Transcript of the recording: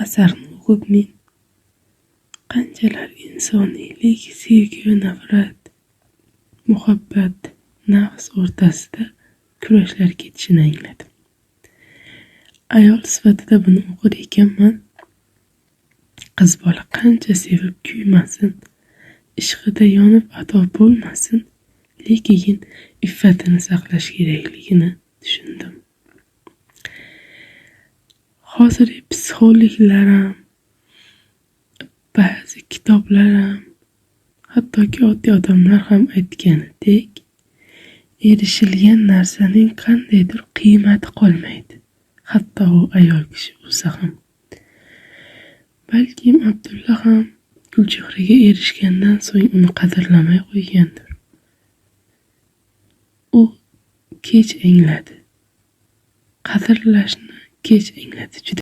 asarni o'qib men qanchalar insoniylik, sevgi va nafrat, muhabbat, nafs o'rtasida kurashlar ketishini angladim. Ayol sifatida buni o'qir ekanman, qiz bola qancha sevib kuymasin, ishqida yonib ado bo'lmasin, lekin iffatini saqlash kerakligini tushundim. Hozir psixologlar ham, ba'zi kitoblar ham, hattoki oddiy odamlar ham aytganidek, erishilgan narsaning qandaydir qiymati qolmaydi. Hatto u ayol kishi bo'lsa ham. Balkim Abdulla ham Gulchehraga erishgandan so'ng uni qadrlamay qo'ygandir. U kech angladi. Qadrlashni kech angladi juda.